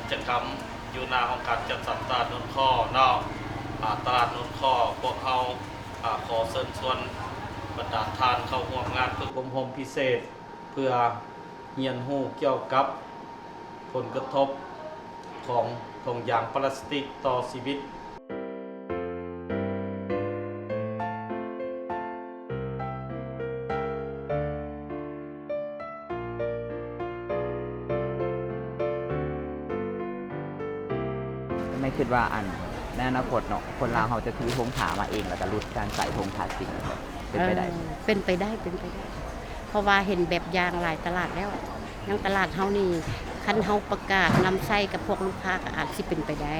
ກິດຈະກຳຢູ່ໜ້າຫ້ອງການຈັດສັນຕະຫຼາດໂນນຄໍ້ເນາະ ອາ ຕະຫຼາດໂນນຄໍ້ ພວກເຮົາ ອາ ຂໍເຊີນຊວນບັນດາທ່ານເຂົ້າຮ່ວມງານຝຶກອົບຮົມພິເສດ ເພື່ອຮຽນຮູ້ກ່ຽວກັບຜົນກະທົບຂອງຖົງຢາງພລາສຕິກຕໍ່ຊີວິດ. ແມ່ຄິດວ່າ ອັນ ໃນອະນາຄົດເນາະ ຄົນລາວເຮົາຈະຖືຖົງຜ້າມາເອງ ແລ້ວກໍຫຼຸດການໃຊ້ຖົງພລາສຕິກ ເປັນໄປໄດ້? ເອີ ເປັນໄປໄດ້ ເປັນໄປໄດ້ ເພາະວ່າເຫັນແບບຢ່າງຫຼາຍຕະຫຼາດແລ້ວ. ຢ່າງຕະຫຼາດເຮົານີ້ ຄັນເຮົາປະກາດນຳໃຊ້ກັບພວກລູກຄ້າກໍອາດຊິເປັນໄປໄດ້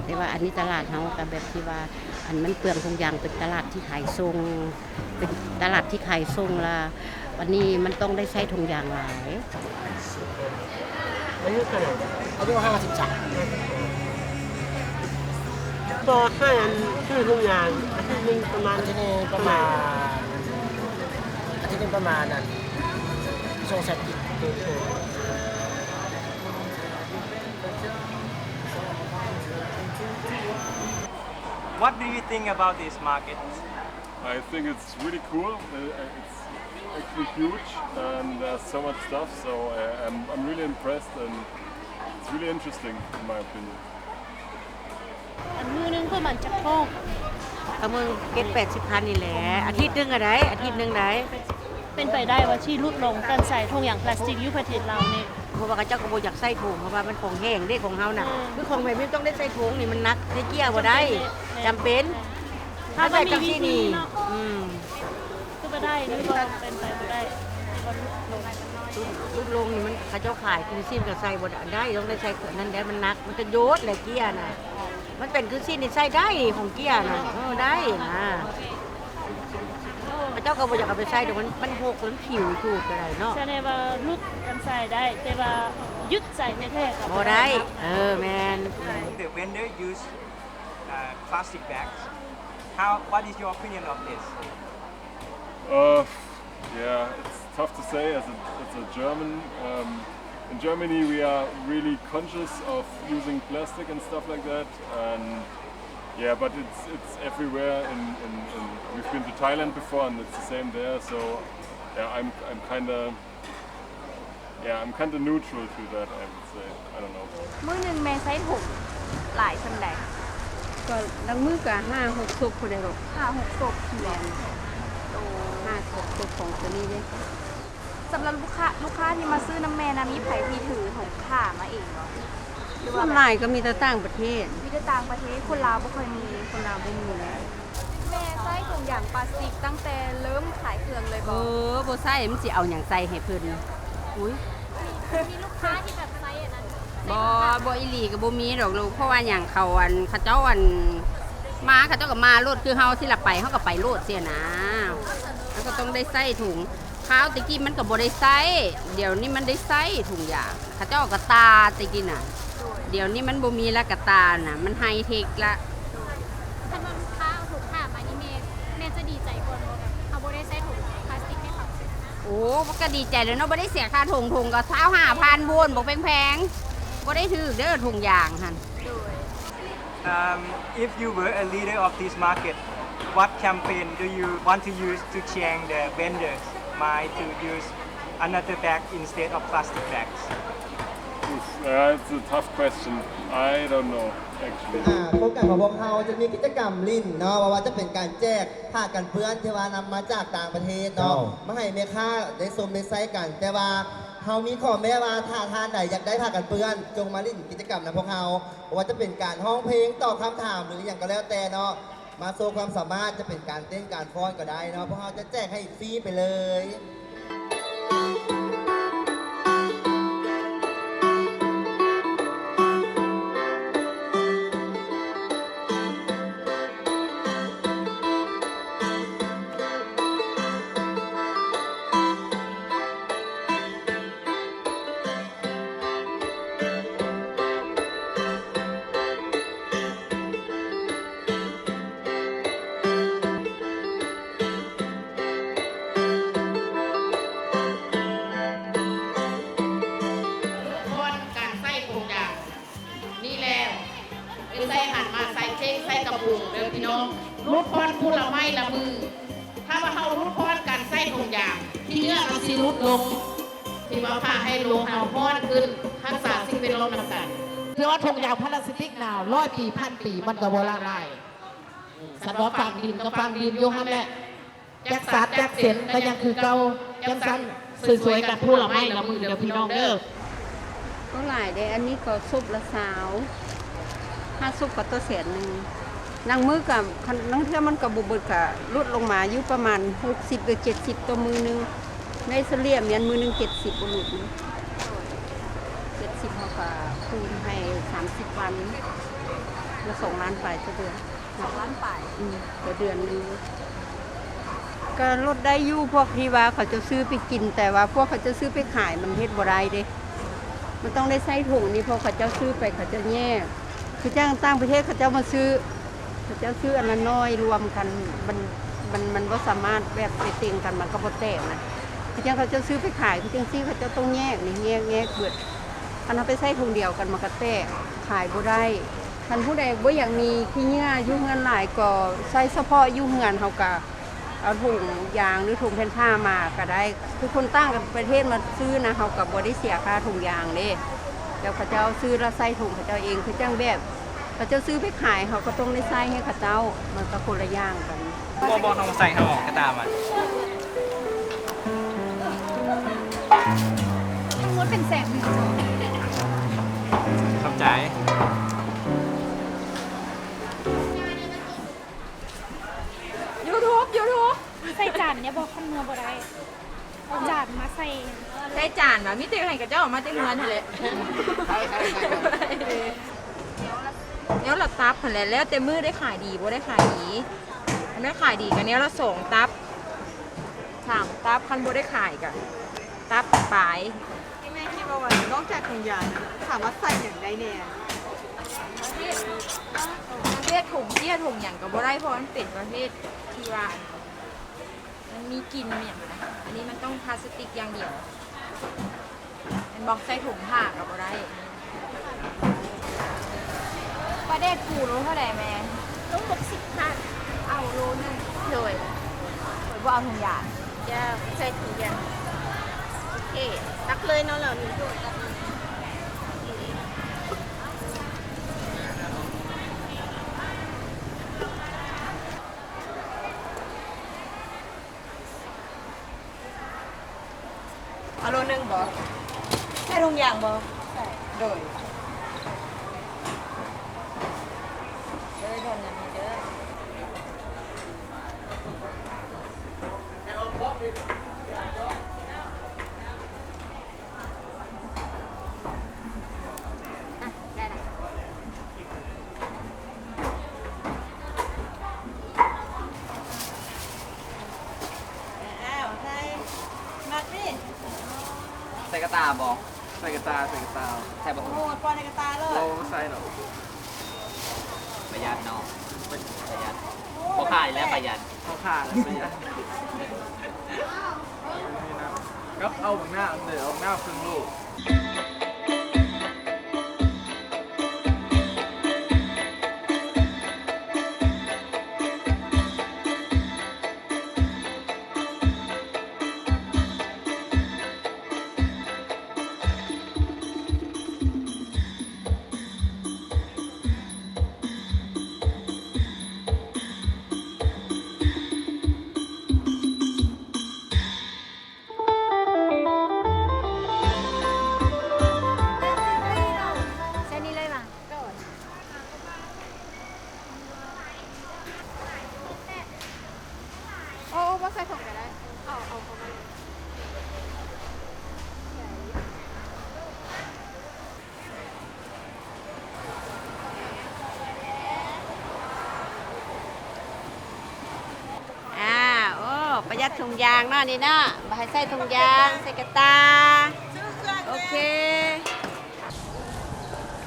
ແຕ່ວ່າອັນນີ້ຕະຫຼາດເຮົາກໍແບບທີ່ວ່າ ອັນ ມັນເປືອງຖົງຢາງ ເປັນຕະຫຼາດທີ່ຂາຍສົ່ງ ເປັນຕະຫຼາດທີ່ຂາຍສົ່ງ ລະບັດນີ້ມັນຕ້ອງໄດ້ໃຊ້ຖົງຢາງຫຼາຍ. ອາຍຸຫ້າສິບສາມ ບໍ່ໃຫ້ອັນ ຊື້ທຸກຢ່າງ ອາທິດໜຶ່ງປະມານ ອາທິດໜຶ່ງປະມານ ອາທິດໜຶ່ງປະມານອັນ ສອງສາມກິໂລ. What do you think about this market? I think it's really cool. Uh, it's actually huge, and there's so much stuff, so, uh, I'm, I'm really impressed, and it's really interesting, in my opinion. ອັນມື້ໜຶ່ງປະມານຈັກໂຕ? ກໍມື້ເຈັດແປດສິບພັນນີ້ແຫຼະ ອາທິດໜຶ່ງກໍໄດ້ ອາທິດໜຶ່ງໄດ້. ເປັນໄປໄດ້ວ່າຊິຫຼຸດລົງການໃຊ້ຖົງຢາງພລາສຕິກຢູ່ປະເທດລາວນີ້? ເພາະວ່າເຂົາເຈົ້າກໍບໍ່ຢາກໃຊ້ຖົງ ເພາະວ່າມັນຂອງແຫ້ງເດ້ ຂອງເຮົານະ. ອືມ ຄືຂອງແບບນີ້ຕ້ອງໄດ້ໃສ່ຖົງນີ້ ມັນໜັກໃສ່ເກຍບໍ່ໄດ້. ຈຳເປັນ ຈຳເປັນ ຖ້າວ່າມີວິທີເນາະ. ອືມ ຄືບໍ່ໄດ້ ມັນກໍເປັນໄປບໍ່ໄດ້ ທີ່ວ່າຫຼຸດລົງ ຫຼຸດລົງນີ້ ມັນ ເຂົາເຈົ້າຂາຍຄືຊິນກໍໃສ່ບໍ່ໄດ້ ຕ້ອງໄດ້ໃສ່ອັນນັ້ນແຫຼະ ມັນໜັກ ມັນກະໂຍດແຫຼະເກຍນະ. ມັນເປັນຄືຊິນນີ້ໃສ່ໄດ້ ຂອງເກຍນະ ເອີ ໄດ້ນະ. ເຂົາເຈົ້າກໍບໍ່ຢາກເອົາໄປໃຊ້ດອກ ມັນ ມັນຫົກ ມັນຜິວຈູດກໍໄດ້ເນາະ. ສະແດງວ່າຫຼຸດການໃຊ້ໄດ້ ແຕ່ວ່າຢຸດໃຊ້ແທ້ໆກໍບໍ່ໄດ້. ບໍ່ໄດ້ ເອີ ແມ່ນ. The vendor use, uh, plastic bags. How, what is your opinion of this? Uh, yeah, it's tough to say as a, as a German. Um, in Germany, we are really conscious of using plastic and stuff like that. And yeah, but it's, it's everywhere. In, in, in, we've been to Thailand before, and it's the same there. So yeah, I'm, I'm kinda, yeah, I'm kinda neutral to that, I would say. I don't know. ມື້ໜຶ່ງແມ່ໃຊ້ຖົງຫຼາຍສ່ຳໃດ? ກໍລາງມື້ກໍຫ້າຫົກສົບພຸ້ນແຫຼະລູກ. ຫ້າຫົກສົບ. ແມ່ນ. ໂອ້ ຫ້າຫົກສົບຂອງໂຕນີ້ເດ້. ສຳລັບລູກຄ້າ ລູກຄ້າທີ່ມາຊື້ນຳແມ່ນະ ມີໃຜທີ່ຖືຖົງຜ້າມາເອງບໍ່? ສ່ວນຫຼາຍກໍມີແຕ່ຕ່າງປະເທດ. ມີແຕ່ຕ່າງປະເທດ ຄົນລາວບໍ່ຄ່ອຍມີ. ຄົນລາວບໍ່ມີແລ້ວ. ແມ່ໃຊ້ຖົງຢາງພລາສຕິກຕັ້ງແຕ່ເລີ່ມຂາຍເຄື່ອງເລີຍບໍ່? ເອີ ບໍ່ໃຊ້ ມັນຊິເອົາຫຍັງໃສ່ໃຫ້ເພິ່ນ? ອຸ້ຍ ມີລູກຄ້າທີ່ແບບໃຊ້ອັນນັ້ນ? ບໍ່ ບໍ່ອີ່ຫຼີກໍບໍ່ມີດອກລູກ. ເພາະວ່າຫຍັງ ເຂົາ ອັນ ເຂົາເຈົ້າ ອັນ ມາ ເຂົາເຈົ້າກໍມາໂລດ ຄືເຮົາຊິລະໄປ ເຮົາກໍໄປໂລດຊີ້ນະ. ເຮົາກໍຕ້ອງໄດ້ໃຊ້ຖົງ. ຄາວແຕ່ກີ້ມັນກໍບໍ່ໄດ້ໃຊ້ ດຽວນີ້ມັນໄດ້ໃຊ້ຖົງຢາງ. ເຂົາເຈົ້າກໍຕາແຕ່ກີ້ນະ. ດຽວນີ້ມັນບໍ່ມີລະ ກະຕານະ ມັນໄຮເທັກລະ. ຄັນວ່າລູກຄ້າເອົາຖົງຜ້າມານີ້ ແມ່ ແມ່ຈະດີໃຈກ່ອນບໍ່? ແບບເຮົາບໍ່ໄດ້ໃຊ້ຖົງພລາສຕິກໃຫ້ເຂົາ. ໂອ້ ມັນກໍດີໃຈແລ້ວເນາະ ບໍ່ໄດ້ເສຍຄ່າຖົງ. ຖົງກໍຊາວຫ້າພັນພຸ້ນ ບໍ່ແພງໆ ບໍ່ໄດ້ຖືກເດີຖົງຢາງຫັ້ນ. Um, if you were a leader of this market, what campaign do you want to use to change the vendors' mind to use another bag instead of plastic bags? Oof, that's a tough question. I don't know, actually. ອ່າ ໂຄງການຂອງພວກເຮົາຈະມີກິດຈະກຳຫຼິ້ນເນາະ ບໍ່ວ່າຈະເປັນການແຈກຜ້າກັນເປື້ອນທີ່ວ່ານຳມາຈາກຕ່າງປະເທດເນາະ ເຈົ້າ ມາໃຫ້ແມ່ຄ້າໄດ້ຊົມໄດ້ໃຊ້ກັນ. ແຕ່ວ່າເຮົາມີຂໍ້ແມ້ວ່າ ຖ້າທ່ານໃດຢາກໄດ້ຜ້າກັນເປື້ອນ ຈົ່ງມາຫຼິ້ນກິດຈະກຳນຳພວກເຮົາ. ບໍ່ວ່າຈະເປັນການຮ້ອງເພງ, ຕອບຄຳຖາມ ຫຼື ອີ່ຫຍັງກໍແລ້ວແຕ່ເນາະ, ມາໂຊຄວາມສາມາດ, ຈະເປັນການເຕັ້ນ, ການຟ້ອນກໍໄດ້ເນາະ, ພວກເຮົາຈະແຈກໃຫ້ຟຣີໄປເລີຍ. ແຕ່ຫັນມາໃສ່ເຂ່ງໃສ່ກະປຸງເດີພີ່ນ້ອງ, ຫຼຸດຜ່ອນຜູ້ລະໄມ້ລະມື. ຖ້າວ່າເຮົາຫຼຸດຜ່ອນການໃຊ້ຖົງຢາງ, ຂີ້ເຫຍື້ອກໍຊິຫຼຸດລົງ. ທີ່ວ່າພາໃຫ້ໂລກເຮົາຮ້ອນຂຶ້ນ, ຮັກສາສິ່ງແວດລ້ອມນຳກັນ. ເພື່ອວ່າຖົງຢາງພລາສຕິກນະ ຮ້ອຍປີ ພັນປີ ມັນກໍບໍ່ລະລາຍ. ສັນວ່າຝັງດິນກໍຝັງດິນຢູ່ຫັ້ນແຫຼະ. ຈັກສາດຈັກເຊັນກໍຍັງຄືເກົ່າ. ຈັ່ງຊັ້ນ ຊ່ວຍໆກັນຜູ້ລະໄມ້ລະມືເດີພີ່ນ້ອງເດີ. ກໍຫຼາຍເດ້, ອັນນີ້ກໍສົບລະຊາວ, ຫ້າສົບກໍຕໍ່ແສນໜຶ່ງ. ລາງມື້ກໍ ລາງເທື່ອມັນກໍບໍ່ເບິດ, ກໍຫຼຸດລົງມາຢູ່ປະມານຫົກສິບ ຫຼື ເຈັດສິບຕໍ່ມື້ໜຶ່ງ. ໄດ້ສະເລ່ຍແມ່ນມື້ໜຶ່ງເຈັດສິບ ບໍ່ຫຼຸດ, ເຈັດສິບ ເຮົາກໍຄູນໃຫ້ສາມສິບວັນ, ເຫຼືອສອງລ້ານປາຍຕໍ່ເດືອນ. ສອງລ້ານປາຍ ອືມ ຕໍ່ເດືອນໜຶ່ງ. ກໍລົດໄດ້ຢູ່ ພວກທີ່ວ່າເຂົາເຈົ້າຊື້ໄປກິນ, ແຕ່ວ່າພວກເຂົາເຈົ້າຊື້ໄປຂາຍມັນເຮັດບໍ່ໄດ້ເດ້. ມັນຕ້ອງໄດ້ໃສ່ຖົງນີ້, ເພາະເຂົາເຈົ້າຊື້ໄປເຂົາເຈົ້າແຍກ. ຄືຈັ່ງຕ່າງປະເທດເຂົາເຈົ້າມາຊື້, ເຂົາເຈົ້າຊື້ອັນລະໜ້ອຍລວມກັນ, ມັນ ມັນ ມັນບໍ່ສາມາດແບບໄປເຕັງກັນ, ມັນກໍບໍ່ແຕກນະ. ຄືຈັ່ງເຂົາເຈົ້າຊື້ໄປຂາຍ, ຄືຈັ່ງຊີ້ເຂົາເຈົ້າຕ້ອງແຍກນີ້, ແຍກ ແຍກເບິດ. ຄັນເຮົາໄປໃສ່ຖົງດຽວກັນ ມັນກໍແຕກ, ຂາຍບໍ່ໄດ້. ຄັນຜູ້ໃດບໍ່ຢາກມີຂີ້ເຫຍື້ອຢູ່ເຮືອນຫຼາຍ ກໍໃສ່ສະເພາະຢູ່ເຮືອນເຮົາກະ ເອົາຖົງຢາງ ຫຼື ຖົງແຜ່ນຜ້າມາກະໄດ້. ຄືຄົນຕ່າງປະເທດມາຊື້ນະ ເຮົາກະບໍ່ໄດ້ເສຍຄ່າຖົງຢາງເດ້. ແລ້ວເຂົາເຈົ້າຊື້ແລ້ວໃສ່ຖົງເຂົາເຈົ້າເອງ, ຄືຈັ່ງແບບເຂົາເຈົ້າຊື້ໄປຂາຍ ເຮົາກະຕ້ອງໄດ້ໃສ່ໃຫ້ເຂົາເຈົ້າ, ມັນກະຄົນລະຢ່າງກັນ. ບໍ່ ບໍ່ ເຮົາໃສ່ ເຮົາເອົາກະຕ່າມາ. ທັງໝົດເປັນແສນໜຶ່ງ. ຂອບໃຈ. ຢູທູບ ຢູທູບ. ໃສ່ຈານແດ່ບໍ່? ຄັນເມືອບໍ່ໄດ້ ເອົາຈານມາໃສ່. ໃສ່ຈານຫວາ? ມີແຕ່ໃຫ້ເຂົາເຈົ້າເອົາມາແຕ່ເຮືອນຫັ້ນແຫຼະ. ແນວລະຕັບຫັ້ນແຫຼະ, ແລ້ວແຕ່ມື້ໄດ້ຂາຍດີບໍ່ໄດ້ຂາຍດີ. ຄັນໄດ້ຂາຍດີກະແນວລະສອງຕັບ ສາມຕັບ, ຄັນບໍ່ໄດ້ຂາຍກະຕັບປາຍ. ແມ່ຄິດວ່າ ນອກຈາກຖົງຢາງ ສາມາດໃສ່ຫຍັງໄດ້ແດ່? ປະເພດ ປະເພດຖົງເຈ້ຍຖົງຫຍັງກະບໍ່ໄດ້, ເພາະມັນເປັນປະເພດທີ່ວ່າ ມັນມີກິ່ນມີຫຍັງນະ. ອັນນີ້ມັນຕ້ອງພລາສຕິກຢ່າງດຽວ. ແມ່ນບໍ່? ໃສ່ຖົງຜ້າກໍບໍ່ໄດ້. ປາແດກປູໂລເທົ່າໃດແມ່? ໂລຫົກສິບພັນ. ເອົາໂລໜຶ່ງ. ໂດຍ. ຂ້ອຍບໍ່ເອົາຖົງຢາງ. ເຈົ້າ ໃສ່ຖົງຢາງ. ໂອເຄ ຕັກເລີຍເນາະ. ແລ້ວນີ້ ເອົາໂລໜຶ່ງບໍ່? ໃສ່ຖົງຢາງບໍ່? ໃສ່. ໂດຍ. ເດີ ດອນນຳເດີ. ອ່ະ ໄດ້ລະ. ອ້າວ ໃສ່ ມັກນີ້ ໃສ່ກະຕ່າບໍ່? ໃສ່ກະຕ່າ ໃສ່ກະຕ່າ. ໃສ່ບໍ່? ໂອ້ ປ່ອຍໃນກະຕ່າເລີຍ. ບໍ່ໃສ່ດອກ. ປະຢັດເນາະ ປະຢັດ. ພໍ່ຄ້ານີ້ແຫຼະປະຢັດ. ພໍ່ຄ້າແຫຼະປະຢັດ. ກັບເອົາບັກໜ້າເດີ ເອົາບັກໜ້າເຄິ່ງໂລ. ໃສ່ນີ້ເລີຍຫວາ? ໂດຍ. ໂອ້ ບໍ່ໃສ່ຖົງກະໄດ້. ເອົາ ເອົາເຂົ້າມາເລີຍ. ອ່າ ໂອ້ ປະຢັດຖົງຢາງເນາະນີ້ເນາະ, ບໍ່ໃຫ້ໃສ່ຖົງຢາງ ໃສ່ກະຕ່າ. ໂອເຄ.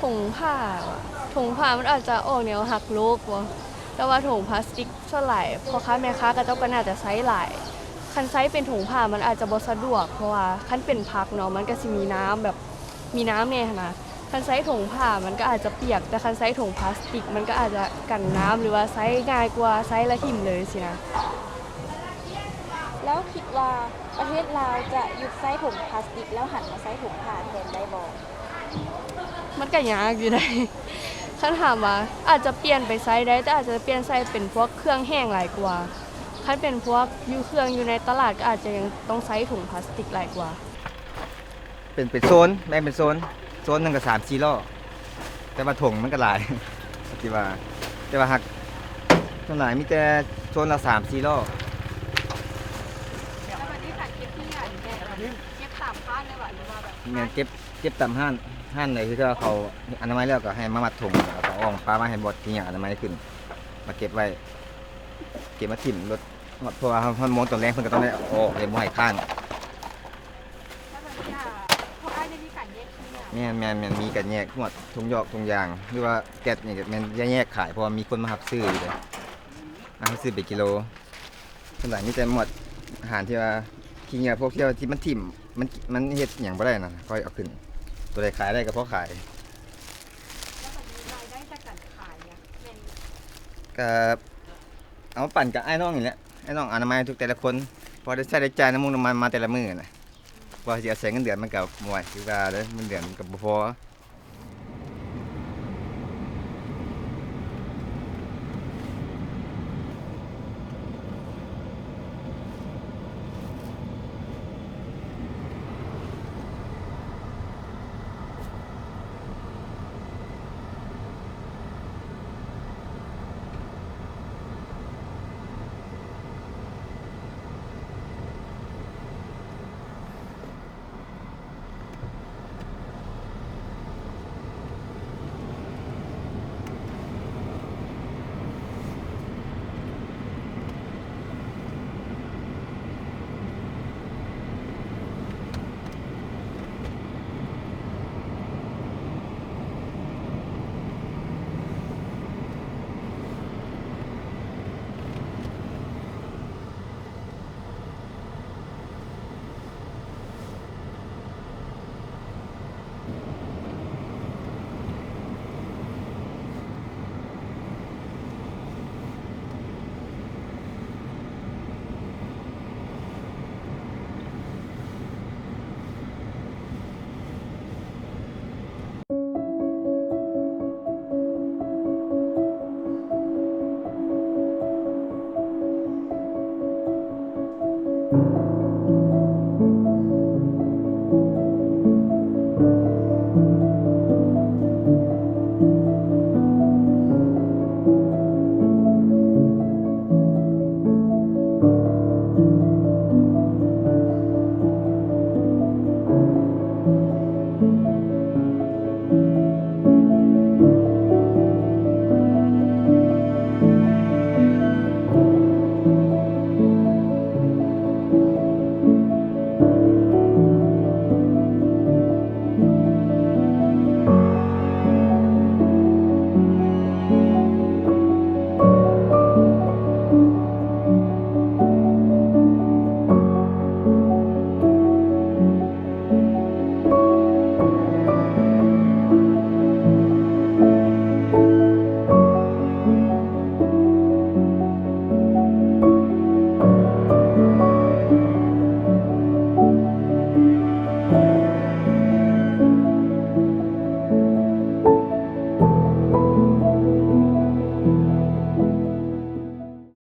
ຖົງຜ້າຫວາ? ຖົງຜ້າມັນອາດຈະອອກແນວຮັກໂລກບໍ່? ແຕ່ວ່າຖົງພລາສຕິກສ່ວນຫຼາຍພໍ່ຄ້າແມ່ຄ້າເຂົາເຈົ້າກໍໜ້າຈະໃຊ້ຫຼາຍ. ຄັນໃຊ້ເປັນຖົງຜ້າມັນອາດຈະບໍ່ສະດວກ, ເພາະວ່າຄັນເປັນຜັກເນາະ ມັນກະຊິມີນ້ຳ ແບບມີນ້ຳແດ່ຫັ້ນນະ. ຄັນໃຊ້ຖົງຜ້າມັນກໍອາດຈະປຽກ, ແຕ່ຄັນໃຊ້ຖົງພລາສຕິກມັນກໍອາດຈະກັນນ້ຳ ຫຼືວ່າໃຊ້ງ່າຍກວ່າ, ໃຊ້ແລ້ວຖິ້ມເລີຍຊີ້ນະ. ແລ້ວຄິດວ່າປະເທດລາວຈະຢຸດໃຊ້ຖົງພລາສຕິກ ແລ້ວຫັນມາໃຊ້ຖົງຜ້າແທນໄດ້ບໍ່? ມັນກໍຍາກຢູ່ໃດ໋. ຄັນຖາມວ່າ ອາດຈະປ່ຽນໄປໃຊ້ໄດ້, ແຕ່ອາດຈະປ່ຽນໃຊ້ເປັນພວກເຄື່ອງແຫ້ງຫຼາຍກວ່າ. ຄັນເປັນພວກຢູ່ເຄື່ອງຢູ່ໃນຕະຫຼາດ ກໍອາດຈະຍັງຕ້ອງໃຊ້ຖົງພລາສຕິກຫຼາຍກວ່າ. ເປັນ ເປັນໂຊນ ແບ່ງເປັນໂຊນ ໂຊນໜຶ່ງກໍສາມສີ່ລໍ້ ແຕ່ວ່າຖົງມັນກໍຫຼາຍ ທີ່ວ່າ ແຕ່ວ່າຫາກສ່ວນຫຼາຍມີແຕ່ໂຊນລະສາມສີ່ລໍ້. ແມ່ນ ເກັບ ເກັບຕາມຮ້ານ ຮ້ານໃດທີ່ວ່າເຂົາອະນາໄມແລ້ວກໍໃຫ້ມາມັດຖົງ ແລ້ວກໍເອົາອອກປະມາໃຫ້ບ່ອນທີ່ອະນາໄມຂຶ້ນ ມາເກັບໄວ້ ເກັບມາຖິ້ມລົດ ເພາະວ່າຮອດໂມງຕອນແລງເພິ່ນກໍຕ້ອງໄດ້ເອົາອອກເລີຍ ບໍ່ໃຫ້ຄ້າງ. ແມ່ນໆ ມີການແຍກ ພວກຖົງຢອກຖົງຢາງ ຫຼືວ່າແກັດຫຍັງກໍແມ່ນແຍກຂາຍ ເພາະວ່າມີຄົນມາຮັບຊື້ຢູ່ເດ້ ມາຮັບຊື້ເປັນກິໂລ. ສ່ວນຫຼາຍມີແຕ່ໝວດອາຫານທີ່ວ່າຂີ້ເຫຍື້ອ ພວກທີ່ວ່າທີ່ມັນຖິ້ມ ມັນ ມັນເຮັດຫຍັງບໍ່ໄດ້ນະ ຄ່ອຍເອົາຂຶ້ນ. ຕົວໃດຂາຍໄດ້ກໍພໍຂາຍ. ກໍເອົາມາປັນກັບອ້າຍນ້ອງນີ້ແຫຼະ ອ້າຍນ້ອງອະນາໄມທຸກແຕ່ລະຄົນ ພໍໄດ້ໃຊ້ໄດ້ຈ່າຍນ້ຳມັນນ້ຳມັນມາແຕ່ລະມື້ນະ. ວ່າຊິເອົາໃສ່ເງິນເດືອນມັນກໍບໍ່ໄຫວ ຄືວ່າເດ້ ເງິນເດືອນມັນກໍບໍ່ພໍ.